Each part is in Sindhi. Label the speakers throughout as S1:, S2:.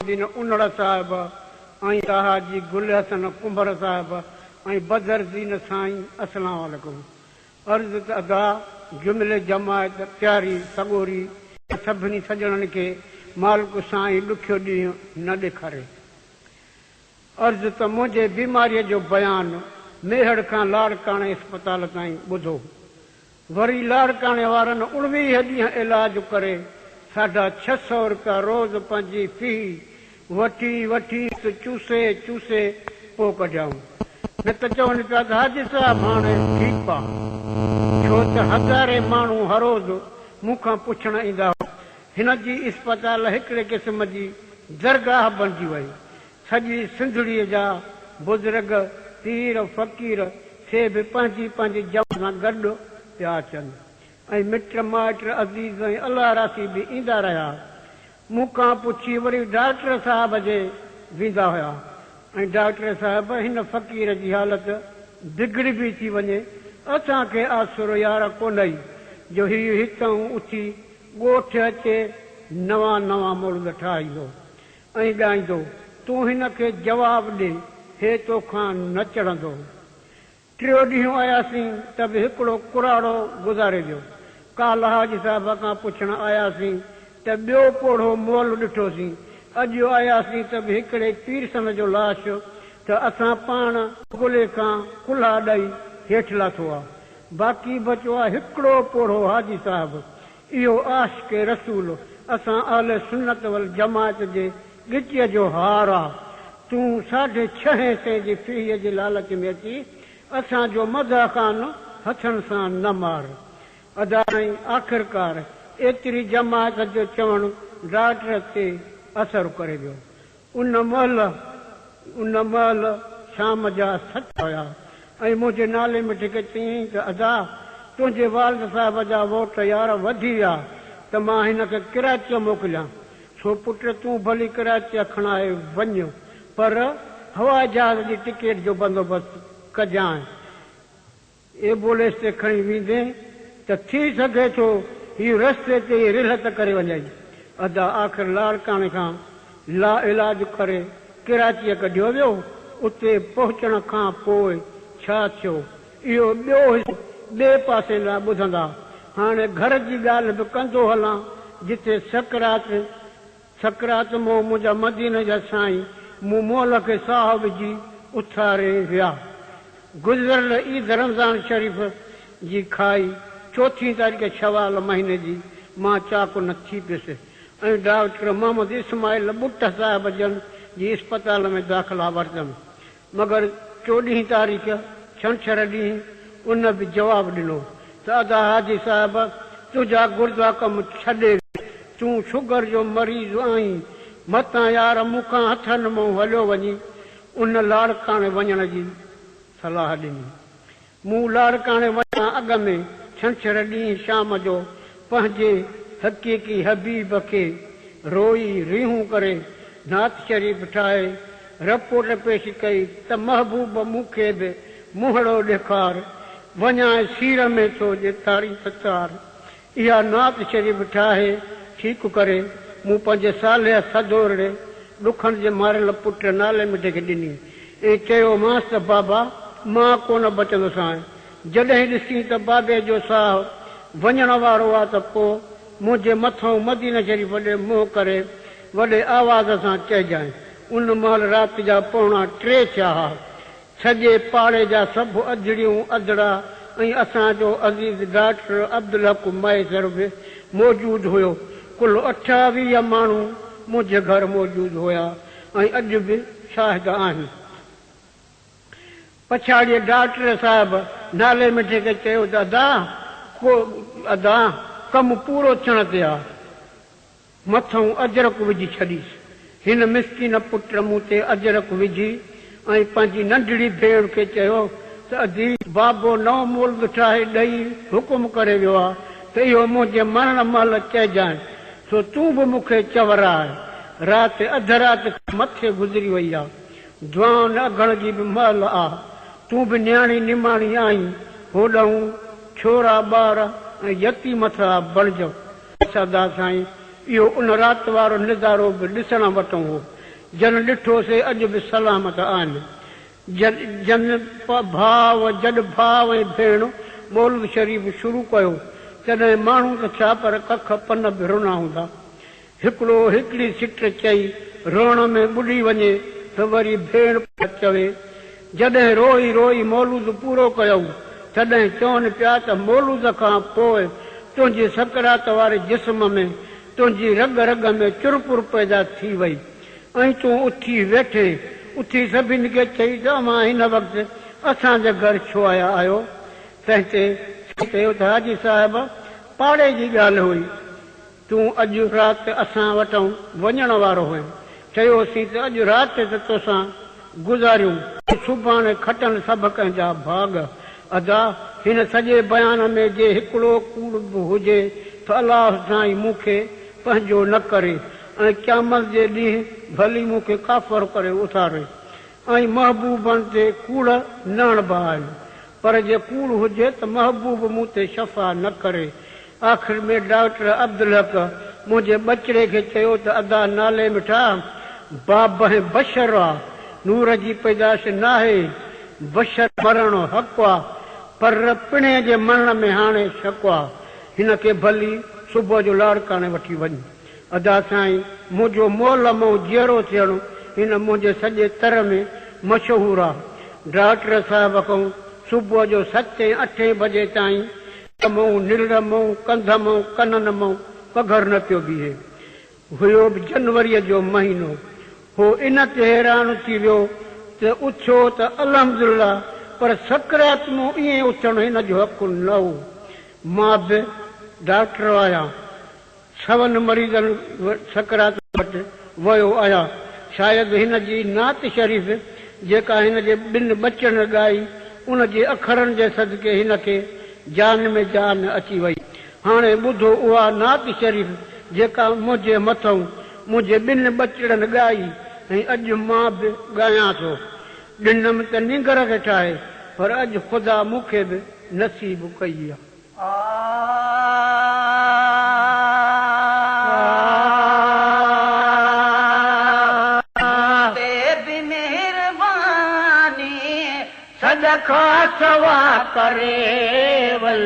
S1: الدين انڙ صاحب ۽ حاجي گل حسن ڪنڀر صاحب ۽ بدر الدين سائين اسلام عليڪم عرض ته ادا جملي جماعت پياري سڳوري سڀني سڄڻن کي مالڪ سائين ڏکيو ڏينهن نه ڏيکاري. عرض ته منهنجي بيماريء جو بيان ميهڙ کان لاڙڪاڻي اسپتال تائين ٻڌو. وري لاڙڪاڻي وارن 19 ڏينهن علاج ڪري ساڍا 600 رپيا روز پنهنجي في وٺي وٺي چوسي چوسي پوء ڪڍيائون. نه ته چون پيا ته حاجي صاحب هاڻي ٺيڪ آ. ڇو ته هزارين ماڻهو هروز مون کان پڇڻ ايندا هئا. هن جي اسپتال هڪڙي قسم جي درگاهه بڻجي وئي. سڄي سنڌڙيء جا بزرگ، پير، فقير سي به پنهنجي پنهنجي جماعت سان گڏ پيا اچن ۽ مٽ مائٽ، عزيز ۽ الله راسي به ايندا رهيا. مون کان پڇي وري ڊاڪٽر صاحب جي ويندا هيا ۽ ڊاڪٽر صاحب هن فقير جي حالت بگڙبي ٿي وڃي، اسان کي آسرو يار ڪونهئي جو هي هتئون اٿي ڳوٺ اچي نوان نوان مولود ٺاهيندو. ۽ ڳائيندو، تون هن کي جواب ڏي، هي توکان نه چڙهندو. ٽيو ڏينهن آياسين ته به هڪڙو ڪراڙو گذاري ويو. ڪالهه حاجي صاحب کان پڇڻ آياسين ته ٻيو پوڙهو مئل ڏٺوسين. اڄ آياسين ته به هڪڙي پيرسن جو لاش ته اسان پاڻ گلي کان ڪلها ڏئي هيٺ لاٿو آ. باقي بچو آ هڪڙو پوڙهو حاجي صاحب. اهو عاشق رسول اسان اهل سنت والجماعت جي ڳچيء جو هار آ. تون ساڍي ڇهين سئين جي ڦيهيء جي لالچ ۾ اچي اسان جو مدح خان هٿن سان نه مار. ادا سائين آخرڪار ايتري جماعت جو چوڻ ڊاڪٽر تي اثر ڪري ويو. ان مهل ان مهل شام جا ست هيا ۽ منهنجي نالي مٺي کي چيائين ته ادا تنهنجي والد صاحب جا ووٽ يار وڌي ويا ته مان هن کي ڪراچيء موڪليان سو پٽ تون ڀلي ڪراچيء کڻائي وڃ پر هوائي جهاز جي ٽڪيٽ جو بندوبست ڪجانء. ايمبولينس تي کڻي ويندين ته ٿي سگهي ٿو هي رستي تي ئي رلهت ڪري وڃئي. ادا آخر لاڙڪاڻي کان لا علاج ڪري ڪراچيء ڪڍيو ويو. اتي پهچڻ کان پوء ڇا ٿيو اهو ٻيو حصو ٻئي پاسي لاء ٻڌندا. هاڻي گهر جي ڳالهه به ڪندو هلان جتي سقراط سقراط مون منهنجا مديني جا سائين مون مئل کي ساهه وجهي اٿاري ويا. گذريل عيد رمضان شريف جي کائي چوٿين تاريخ شوال مهيني جي مان چاق نه ٿي پيس ۽ ڊاڪٽر محمد اسماعيل ٻٽ صاحب جن جي اسپتال ۾ داخلا ورتم. مگر چوڏهين تاريخ ڇنڇر ڏينهن ان به جواب ڏنو ته ادا حاجي صاحب تنهنجا گردا ڪم ڇڏي ويا، تون شگر جو مريض آهين، متان يار مون کان هٿن مئون هليو وڃين. ان لاڙڪاڻي وڃڻ جي صلاح ڏني. مون لاڙڪاڻي وڃڻ کان اڳ ۾ ڇنڇر ڏينهن شام جو پنهنجي حقيقي حبيب کي روئي ريهون ڪري نعت شريف ٺاهي رپورٽ پيش ڪئي ته محبوب مون کي به منهڙو ڏيکار، وڃانء سير ۾ ٿو جي تارين ته تار. اها نعت شريف ٺاهي ٺيڪ ڪري مون پنهنجي صالح سدورڙي ڏکن جي ماريل پٽ نالي مٺي کي ڏني ۽ چيومانس ته بابا مان ڪونه بچندوسانء جڏهن ڏسين ته بابي جو ساهه وڃڻ وارو آ ته پوء منهنجي مٿئون مدينه شريف ڏي منهن ڪري وڏي آواز سان چئجانء. ان مهل رات جا پوڻا ٽي ٿيا ها. سڄي پاڙي جا سڀ اڌڙيون اڌڙا ۽ اسان جو عزيز ڊاڪٽر عبدالحق مهيسر به موجود هيو. ڪل 28 ماڻهو منهنجي گهر موجود هيا ۽ اڄ به شاهد آهن. پڇاڙيء ڊاڪٽر صاحب نالي مٺي کي چيو ته ادا، ڪو ادا ڪم پورو ٿيڻ تي آ. مٿئون اجرڪ وجهي ڇڏيس. هن مسڪين پٽ مون تي اجرڪ وجهي ۽ پنهنجي ننڍڙي ڀيڻ کي چيو ته ادي! بابو نئون مولد ٺاهي ڏئي حڪم ڪري ويو آ ته اهو منهنجي مرڻ مهل چئجانء، سو تون به مون کي چوراء. رات اڌ رات کان مٿي گذري وئي آ. دعائن اگهڻ جي به مهل آ. تون به نياڻي نماڻي آهين، هوڏانهون ڇورا ٻار ۽ يتيم ٿا بڻجن. سدا سائين اهو ان رات وارو نظارو به ڏسڻ وٽئون هو. جن ڏٺو سي اڄ به سلامت آهن. جن ڀاء جڏ ڀاء ۽ ڀيڻ مولود شريف شروع ڪيو، تڏهن ماڻهو ته ڇا پر ڪک پن به رنا هوندا. هڪڙو هڪڙي سٽ چئي روئڻ ۾ ٻڏي وڃي ته وري ڀيڻ چوي. جڏهن روئي روئي مولود پورو ڪيائون، تڏهن چون پيا ته مولود کان پوء تنهنجي سڪرات واري جسم ۾ تنهنجي رڳ رڳ ۾ چرپر پيدا ٿي وئي ۽ تون اٿي ويٺين. اٿي سڀني کي چئي ته اوهان هن وقت اسان جي گهر ڇو آيا آهيو؟ تنهن تي چيو ته حاجي صاحب پاڙي جي ڳالهه هئي. تون اڄ رات اسان وٽئون وڃڻ وارو هئين. چيوسين ته اڄ رات ته توسان گذاريون. سڀاڻي کٽن سڀ ڪنهن جا ڀاڳ. ادا! هن سڄي بيان ۾ جي هڪڙو ڪوڙ به هجي ته الله سائين مون کي پنهنجو نه ڪري ۽ قيامت جي ڏينهن ڀلي مون کي ڪافر ڪري اٿاري. ۽ محبوبن تي ڪوڙ نه هڻبا آهن. پر جي ڪوڙ هجي ته محبوب مون تي شفا نه ڪري. آخر ۾ ڊاڪٽر عبدالحق منهنجي ٻچڙي کي چيو ته ادا نالي مٺا باب ۽ بشر آ، نور جي پيدائش ناهي، بشر مرڻ حق آ، پر پڻهين جي مرڻ ۾ هاڻي شڪ آ، هن کي ڀلي صبح جو لاڙڪاڻي وٺي وڃ. ادا سائين منهنجو مئل مئو جيئرو ٿيڻ هن منهنجي سڄي تر ۾ مشهور آ. ڊاڪٽر صاحب کان صبح جو ستين اٺين بجي تائين مئو نرڙ مئو ڪنڌ مئو ڪنن مئو پگهر نه پيو بيهي. هيو به جنوريء جو مهينو هو. ان تي حيران ٿي ويو ته اٿيو ته الحمدلله پر سڪرات مون ائين اٿڻ هن جو حق نه هو. مان به ڊاڪٽر آهيان. سون مريضن سڪرات وٽ ويو آهيان. شايد هن جي نعت شريف جيڪا هن جي ٻن ٻچڙن ڳائي، ان جي اکرن جي صدقي هن کي جان ۾ جان اچي وئي. هاڻي ٻڌو اها نعت شريف جيڪا منهنجي مٿئون منهنجي ٻن ٻچڙن ڳائي ۽ اڄ مان به ڳايان ٿو. ڏنم ته نينگر کي ٺاهي، پر اڄ خدا مون کي به نصيب ڪئي آ.
S2: مون تي به مهرباني.
S1: سڏ کان سوا ڪري ول،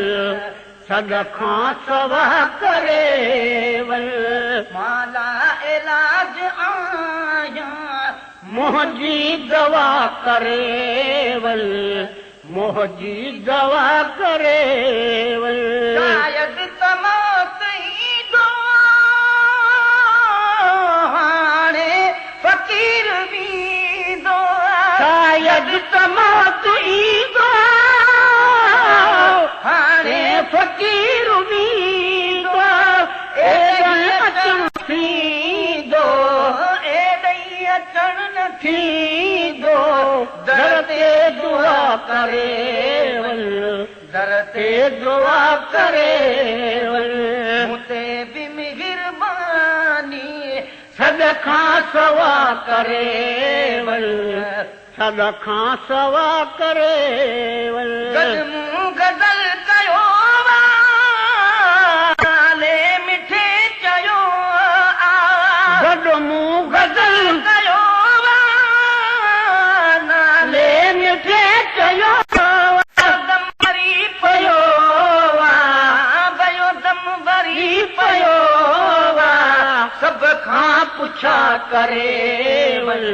S1: سڏ کان سوا ڪري ول.
S2: مان لاعلاج آهيان.
S1: منهنجي دوا ڪري ول، منهنجي دوا ڪري ول.
S2: شايد ته موت ايندو هاڻي فقير ويندو.
S1: شايد ته موت ايندو هاڻي فقير ويندو. ايڏانهن اچڻ ٿيندو.
S2: ايڏانهن اچڻ نه
S1: ٿيندو. در تي دعا ڪري وڃ. در تي دعا ڪري وڃ.
S2: مون تي به مهرباني.
S1: سڏ کان سوا ڪري وڃ. سڏ کان سوا ڪري وڃ.
S2: گڏ مون غزل ڪيو آ، نالي مٺي چيو آ.
S1: گڏ مون غزل
S2: ڪيو آ، نالي
S1: مٺي چيو آ.
S2: دم ڀري پيو آ، ويو دم ڀري پيو آ. سڀ کان
S1: پڇا ڪري وڃ.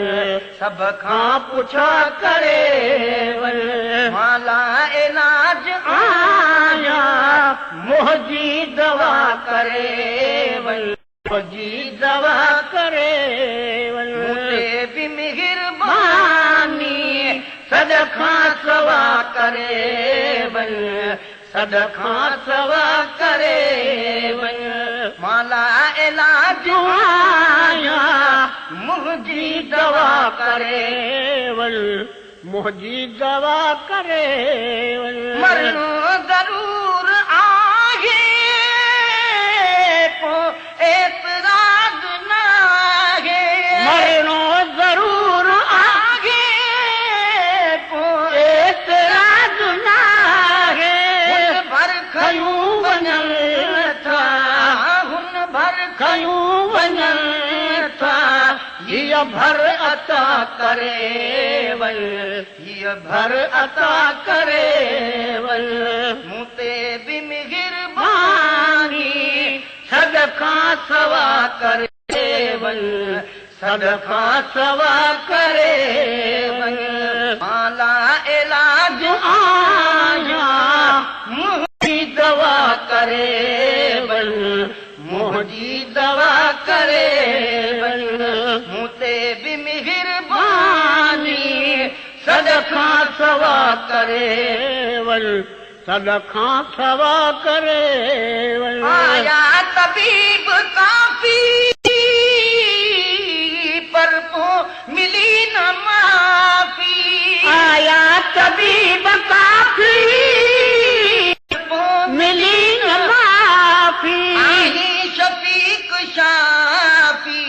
S2: سڀ
S1: کان پڇا ڪري وڃ.
S2: مان لاعلاج
S1: آهيان، منهنجي دوا ڪري وڃ. منهنجي دوا ڪري وڃ.
S2: مون تي به مهرباني.
S1: سڏ کان سوا ڪري وڃ. سڏ کان سوا ڪري وڃ.
S2: مان لاعلاج
S1: آهيان،
S2: منهنجي
S1: دوا ڪري وڃ. منهنجي دوا ڪري وڃ.
S2: مرڻو ضرور آهي، پوء اعتراض ناهي.
S1: مرڻو ضرور
S2: آهي، پوء
S1: اعتراض ناهي.
S2: هن ڀر
S1: کنيون وڃن ٿا،
S2: هن ڀر
S1: کنيون وڃن ٿا. هيء
S2: هيء ڀر عطا ڪري وڃ، هيء ڀر عطا ڪري وڃ. مون تي به مهرباني سڏ کان سوا ڪري وڃ، سڏ کان سوا ڪري وڃ. مان لا علاج آهيان، منهنجي دوا ڪري وڃ، منهنجي دوا ڪري وڃ. مون تي به مهرباني سڏ کان سوا ڪري
S1: وڃ، سڏ کان سوا ڪري وڃ.
S2: آيا طبيب ڪافي پر پوءِ ملي نه معافي.
S1: آيا طبيب ڪافي
S2: پوءِ
S1: ملي نه معافي.
S2: آهين شفيق شافي،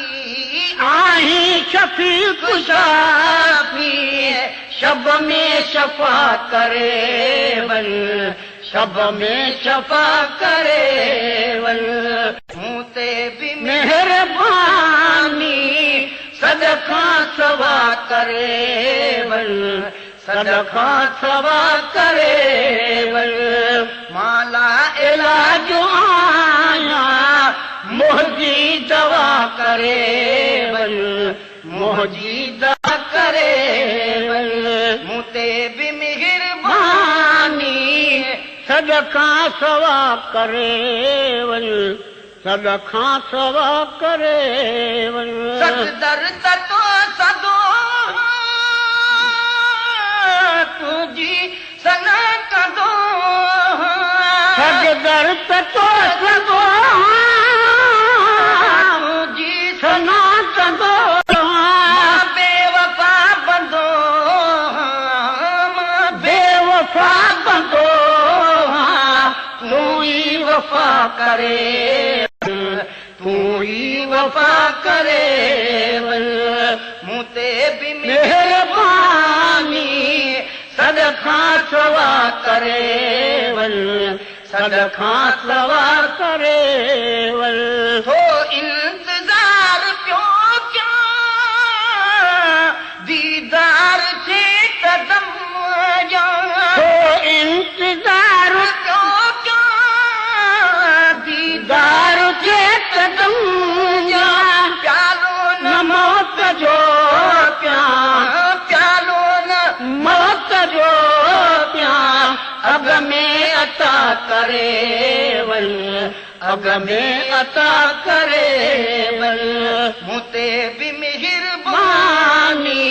S1: آهين شفيق
S2: شافي. شب ۾ شفا ڪري وڃ، شب ۾ شفا ڪري وڃ. مون تي به
S1: مهرباني
S2: سڏ کان سوا ڪري وڃ، سڏ کان سوا ڪري وڃ. مان لا
S1: علاج آهيان، منهنجي دوا ڪري وڃ، منهنجي
S2: دوا ڪري وڃ. مون تي به مهرباني
S1: سڏ کان سوا ڪري وڃ، سڏ کان سوا ڪري وڃ.
S2: سچ در ته تو سدو تنهنجي ثنا ڪندو.
S1: سچ در ته تو سدو
S2: تنهنجي
S1: ثنا ڪندو.
S2: مان بيوفا بندو، مان
S1: بيوفا بندو،
S2: تون ئي وفا ڪري، تون ئي وفا ڪري وڃ. مون تي به
S1: مهرباني
S2: سڏ کان سوا ڪري وڃ، سڏ کان سوا
S1: ڪري وڃ.
S2: ٿو انتظار پيو ڪيان ديدار ٿئي قدم جا.
S1: ٿو انتظار
S2: پيو ڪيان ديدار
S1: دار جي قدم جا.
S2: پيالو
S1: نه موت جو پيان،
S2: پيالو نه
S1: موت جو پيان.
S2: اڳ ۾ عطا ڪري وڃ، اڳ ۾ عطا ڪري وڃ. مون تي به مهرباني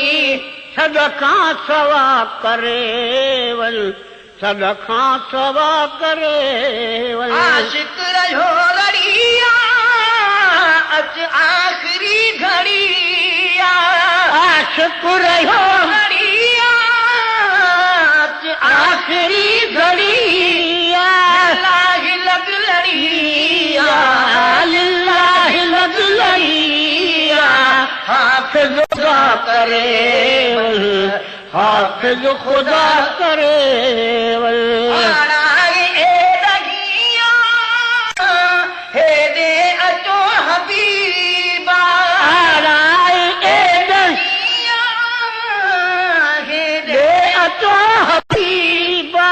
S1: سڏ کان سوا ڪري وڃ، سڏ کان سوا ڪري وڃ.
S2: عاشق رهيو رڙيا اچ آخري گهڙي.
S1: عاشق رهيو
S2: رڙيا اچ
S1: آخري گهڙي.
S2: لاهه لڳ لڙيا،
S1: لله لڳ لڙيا.
S2: حافظ
S1: خدا ڪري وڃ، حافظ خدا ڪري وڃ.
S2: آڻائي اي رهيا هيڏي اچو حبيبا.
S1: آرائي اي
S2: هيڏي
S1: اچو حبيبا.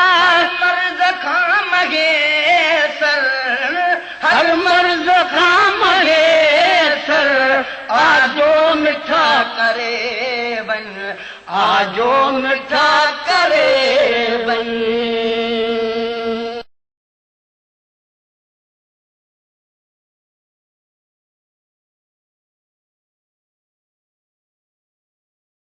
S2: مرض کان مهيسر،
S1: هر مرض کان مهيسر.
S2: آجو مٺا ڪري وڃ، آجو مٺا ڪري